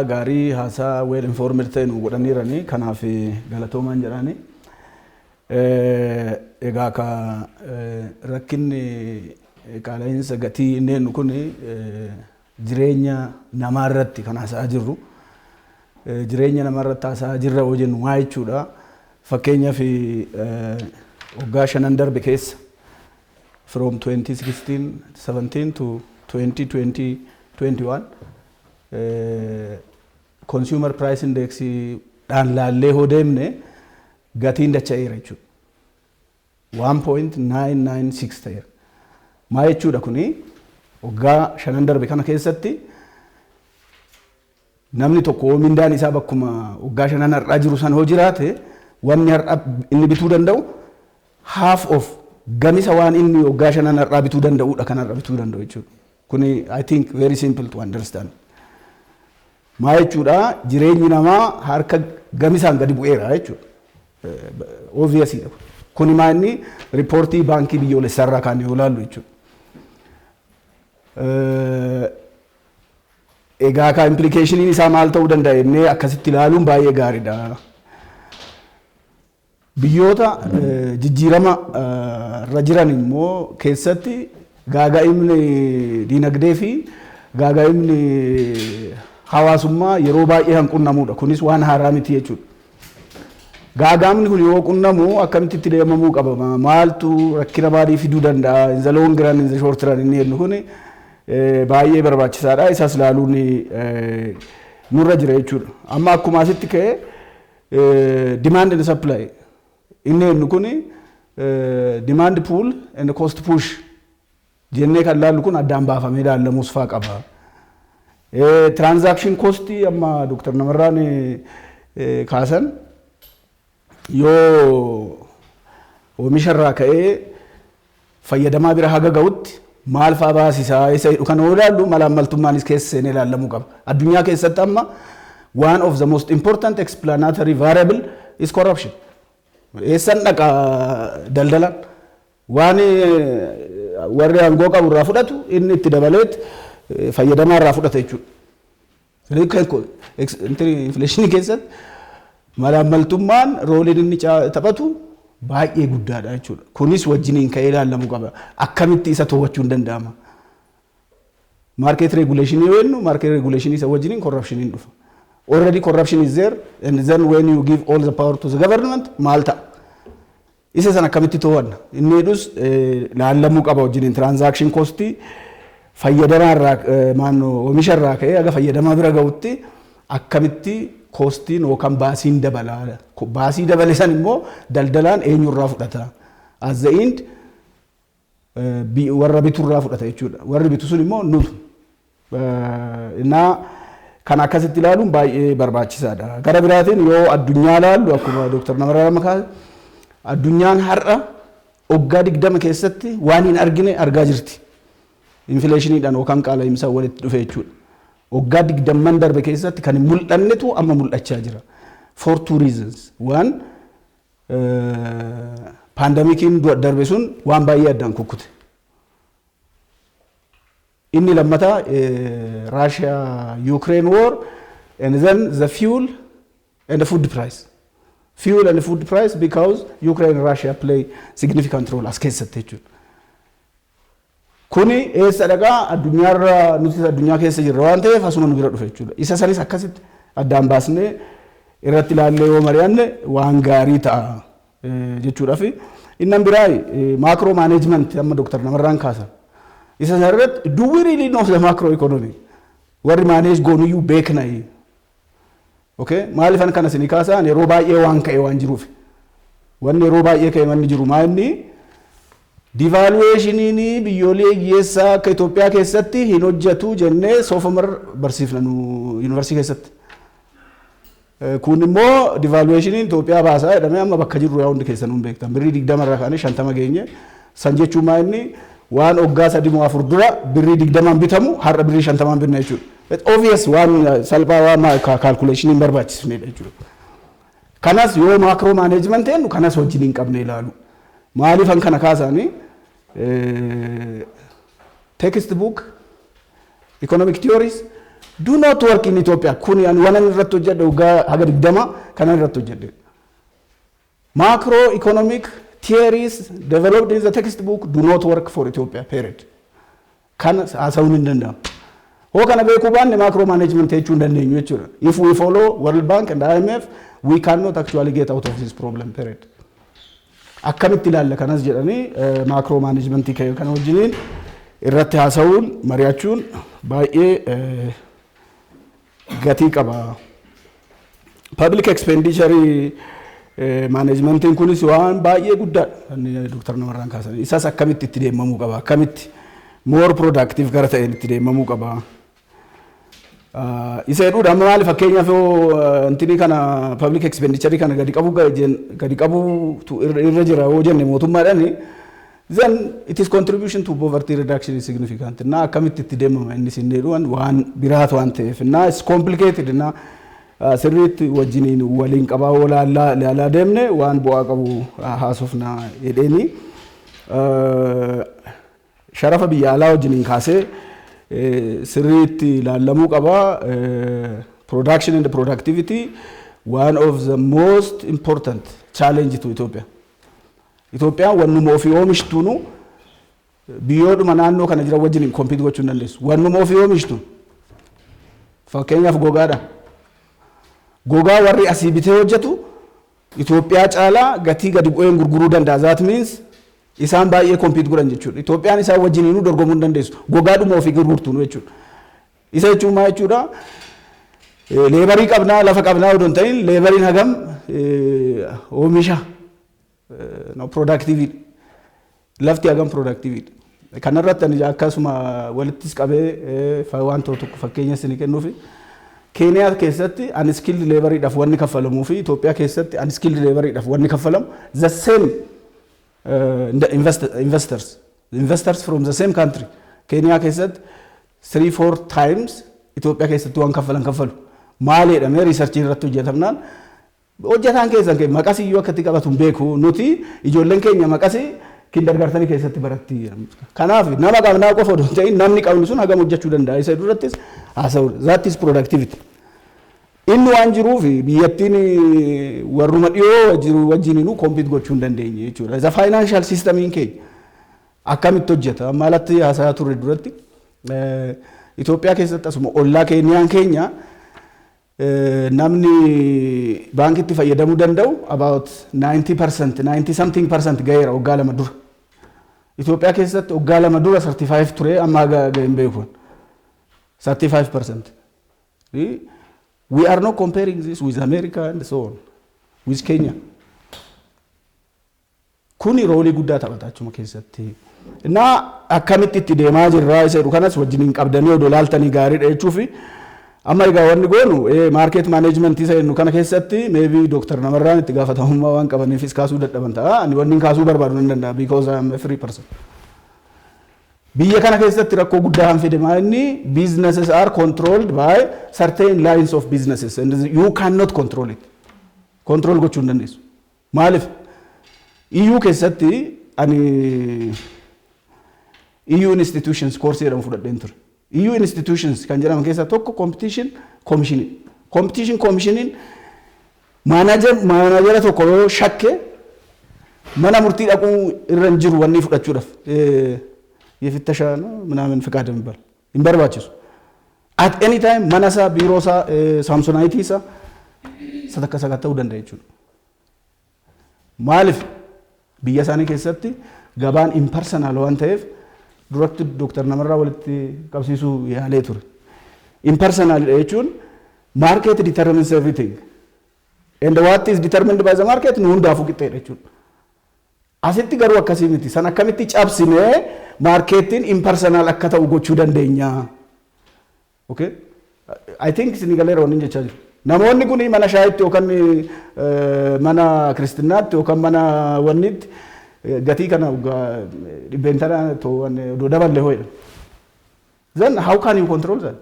Gaarii, haasaa well informed ta'e nu godhaniirani, kanaaf galatoomaan jedhani. Egaa ka rakkinni qaala'insa gatii inni jennu kun jireenya namaa irratti kan haasa'aa jirru. Jireenya namaa irratti haasa'aa jirra yoo jennu maa jechuudha? Fakkeenyaaf, waggaa 5n darbe keessa, from 2016 17 to 2020 21, consumer price index dhaan laallee hoo deemne gatiin dacha'eera jechuudha. 1.996 ta'eera. Maa jechuudha kuni? Waggaa 5n darbe kana keessatti namni tokko mindaan isaa bakkuma waggaa 5n har'aa jiru san hoo jiraate, wanni har'a inni bituu danda'u half of gamisa waan inni waggaa 5n har'aa bituu danda'udha kan har'a bituu danda'u jechuudha. Kuni, I think, very simple to understand. Maa jechuudha? Jireenyi namaa harka gamisaan gadi bu'eera jechuudha. Obviously. Kuni maa inni report baankii biyyoolessaa irraa kaanee yoo ilaallu jechuudha. Egaa ka implication iin isaa maal ta'uu danda'a jennee akkasitti ilaaluun baay'ee gaariidha. Biyyoota jijjiirama irra jiran immoo keessatti gaaga'imni diinagdee fi gaaga'imni hawaasummaa yeroo baay'ee kan qunnamudha. Kunis waan haaraa miti jechuudha. Gaaga'amni kun yoo qunnamu akkamitti itti deemamuu qaba? Maaltu rakkina maalii fiduu danda'a? In the long run, in the short run inni jennu kun baay'ee barbaachisaadha. Isas ilaaluun nurra jira jechuudha. Amma akkuma asitti ka'e, demand and supply inni jennu kun, demand pull and cost push jennee kan laallu kun addaan baafamee ilaalamuus faa qaba. Transaction cost amma Dr. Namarraan kaasan, yoo oomisha irraa ka'ee fayyadamaa bira haga ga'utti maal faa baasisaa isa jedhu kana yoo ilaallu, malaammaltummaanis keessa seenee ilaalamuu qaba. Addunyaa keessatti amma one of the most important explanatory variable is corruption. Eessan dhaqa daldalan? Waan warri aangoo qabu irraa fudhatu inni itti dabaleet fayyadamaa irraa fudhata jechuudha. Inflation ii keessatti malaammaltummaan role iin inni taphatu baay'ee guddaadha jechuudha. Kunis wajjiniin ka'ee ilaalamuu qaba. Akkamitti isa to'achuun danda'ama? Market regulation yoo jennu, market regulation isa wajjiniin corruption iin dhufa. Already corruption is there, and then when you give all the power to the government maal ta'a? Isa sana akkamitti to'anna? Inni jedhus laallamuu qaba wajjiniin. Transaction cost fayyadamaa irraa, maannoo oomisha irraa ka'ee haga fayyadamaa bira ga'utti akkamitti cost iin yookaan baasiin dabalaa? Baasii dabale san immoo daldalaan eenyurraa fudhata? At the end warra biturraa fudhata jechuudha. Warri bitu sun immoo nutu. Innaa kan akkasitti ilaaluun baay'ee barbaachisaadha. Gara biraatiin yoo addunyaa ilaallu, akkuma Dr. Namarraa kaase, addunyaan har'a waggaa 20 keessatti waan hin argine argaa jirti. Inflation iidhaan yookaan qaala'insa walitti dhufe jechuudha. Waggaa 20n darbe keessatti kan hin mul'annetu amma mul'achaa jira. For two reasons. One, pandemic iin darbe sun waan baay'ee addaan kukkute. Inni lammataa Russia Ukraine war and then the fuel and the food price. Fuel and food price, because Ukraine and Russia play significant role as keessatti jechuudha. Kuni eessa dhaqaa? Addunyaarra, nuti addunyaa keessa jirra waan ta'eef, asuma nu bira dhufe jechuudha. Isa sanis akkasitti addaan baasnee irratti ilaallee yoo mari'anne waan gaarii ta'a jechuudha. Fi inni biraa macro management amma Dr. Namarraan kaasan. Isa irratti, do we really know the macro economy? Warri manage goonuyyuu beekna. Okay? Maaliifan kana isinii kaasaan? Yeroo baay'ee waan ka'e waan jiruuf. Wanni yeroo baay'ee ka'e manni jiru maa inni devaluation iin biyyoolee hiyyeessaa akka Itoophiyaa keessatti hin hojjetu jennee soofamar barsiifna nu yuunivarsiitii keessatti. Kun immoo devaluation iin Itoophiyaa baasaa jedhamee amma bakka jirru yaa hundi keessan hin beektan. Birrii 20 irraa kaanee 50 geenye. San jechuun maa inni waan waggaa 3 moo 4 dura birrii 20n bitamu har'a birrii 50n bitna jechuudha. Obvious, waan salphaa, waan calculation iin barbaachisnedha jechuudha. Kanas yoo macro management jennu kanas wajjin hin qabne ilaalu. Maaliifan kana kaasanii? Text book economic theories do not work in Ethiopia. Kun ani waan irratti hojjedhe waggaa haga 20 kanan irratti hojjedhe. Macroeconomic theories developed in the textbook do not work for Ethiopia, period. Kana haasa'uun hin danda'amu. Hoo kana beekuu baanne, macro management jechuu hin dandeenyu jechuudha. If we follow World Bank and IMF, we cannot actually get out of this problem, period. Akkamitti ilaalla kanas jedhanii macro managementii kana wajjiniin irratti haasa'uun, mari'achuun baay'ee gatii qaba. Public expenditure managementiin kunis waan baay'ee guddaadha. Inni Dr. Namarraan kaasan. Isas akkamitti itti deemamuu qaba? Akkamitti more productive gara ta'een itti deemamuu qaba? Isa jedhuudha. Amma maali, fakkeenyaaf yoo intinii kana, public expenditure kana gadi qabuutu irra jira yoo jenne mootummaadhaan, then it is contribution to poverty reduction is significant. Na akkamitti itti deemama inni isin jedhu waan biraatu waan ta'eef na it's complicated. Na sirriitti wajjiniin waliin qabaa laalaa deemne waan bu'aa qabu haasofna jedheeni. Sharafa biyya alaa wajjiniin kaasee sirriitti ilaallamuu qaba. Production and productivity, one of the most important challenge to Ethiopia. Itoophiyaan wannuma ofii oomishtuunu biyyoodhuma naannoo kana jiran wajjin compete gochuu hin dandeessu. Wannuma ofii oomishtu, fakkeenyaaf gogaadha. Gogaa warri asii bitee hojjetu Itoophiyaa caalaa gatii gadi bu'een gurguruu danda'a. That means isaan baay'ee compete godhan jechuudha. Itoophiyaan isaan wajjiniinuu dorgomuu hin dandeessu. Gogaadhuma ofii gurgurtuunu jechuudha. Isa jechuun maal jechuudha? Laborii qabnaa, lafa qabnaa odoo hin ta'in, laboriin hagam oomisha productiveiidha. Lafti hagam productiveiidha. Kanarratti ani akkasuma walittis qabee waan tokko fakkeenya isinii kennuufi. Keeniyaa keessatti unskilled laboriidhaaf wanni kaffalamuu fi Itoophiyaa keessatti unskilled laboriidhaaf wanni kaffalamu, the same investors from the same country, Keeniyaa keessatti 3 4 times Itoophiyaa keessatti waan kaffalan kaffalu. Maal jedhamee researchii irratti hojjetamnaan, hojjetaan keessan maqasii iyyuu akkatti qabatu hin beeku, nuti ijoolleen keenya maqasii kindergartenii keessatti baratti. Kanaaf nama qabnaa qofa odoo hin ta'in, namni qabnu sun hagam hojjechuu danda'a isa durattis haasa'u. That is productivity. Inni waan jiruuf biyyattiin warruma dhiyoo jiru wajjiniinuu compete gochuu hin dandeenye jechuudha. Isa financial systemiin keenya akkamitti hojjeta? Maalatti haasayaa turre duratti, Itoophiyaa keessatti asuma ollaa Keeniyaan keenya namni baankitti fayyadamuu danda'u about 90%, 90 something percent gaheera waggaa 2 dura. Itoophiyaa keessatti waggaa 2 dura 35 ture, amma haga hin beeku. 35%. We are not comparing this with America and so on, with Kenya. Kuni roleii guddaa taphata achuma keessatti. Innaa akkamitti itti deemaa jirraa isa jedhu kanas wajjiniin qabdanii odoo laaltanii gaariidha jechuufi. Amma egaa wanni goonu market managementii isa jennu kana keessatti maybe Dooktar Namarraan itti gaafatamummaa waan qabaniifis kaasuu dadhaban ta'a. Ani wanni kaasuu barbaadu nan danda'a because I am a free person. Biyya kana keessatti rakkoo guddaa kan fide maa inni businesses are controlled by certain lines of businesses and you cannot control it. Control gochuu hin dandeessu. Maaliif? EU keessatti ani EU institutions course jedhamu fudhadheen ture. EU institutions kan jedhaman keessaa tokko competition commission. Competition commissioniin managera tokko yoo shakke mana murtii dhaquu irra hin jiru wanni fudhachuudhaaf. የፍተሻ ነው ምናምን ፍቃድ የሚባል hin barbaachisu. At any time mana isaa, biiroo isaa, saamsonaayitii isaa satakka sakatta'uu danda'a jechuudha. Maaliif? Biyya isaanii keessatti gabaan impersonal waan ta'eef, duratti Dooktar Namarraa walitti qabsiisuu yaalee ture. Impersonal jechuun market determines everything. And what is determined by the market nu hundaafuu qixxeedha jechuudha. Asitti garuu akkasii miti. San akkamitti cabsinee marketiin impersonal akka ta'u gochuu dandeenya? Okay? I think isin galeera wanni jechaa jiru. Namoonni kun mana shaayitti yookaan mana kiristinaatti yookaan mana wannitti gatii kana dhibbeentana odoo daballe ho'edha. Then how can you control that?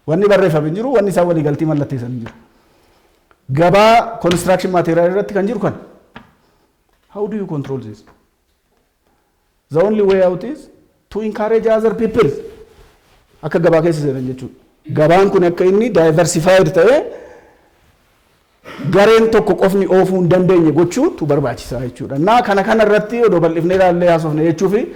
Wanni barreeffame hin jiru, wanni isaan walii galtii mallatteessan hin jiru. Gabaa construction material irratti kan jiru kana. How do you control this? The only way out is to encourage other people akka gabaa keessa seenan jechuudha. Gabaan kun akka inni diversified ta'ee gareen tokko qofni oofuu hin dandeenye gochuutu barbaachisaa jechuudha. Naa kana irratti odoo bal'ifnee ilaallee haasofne jechuufi.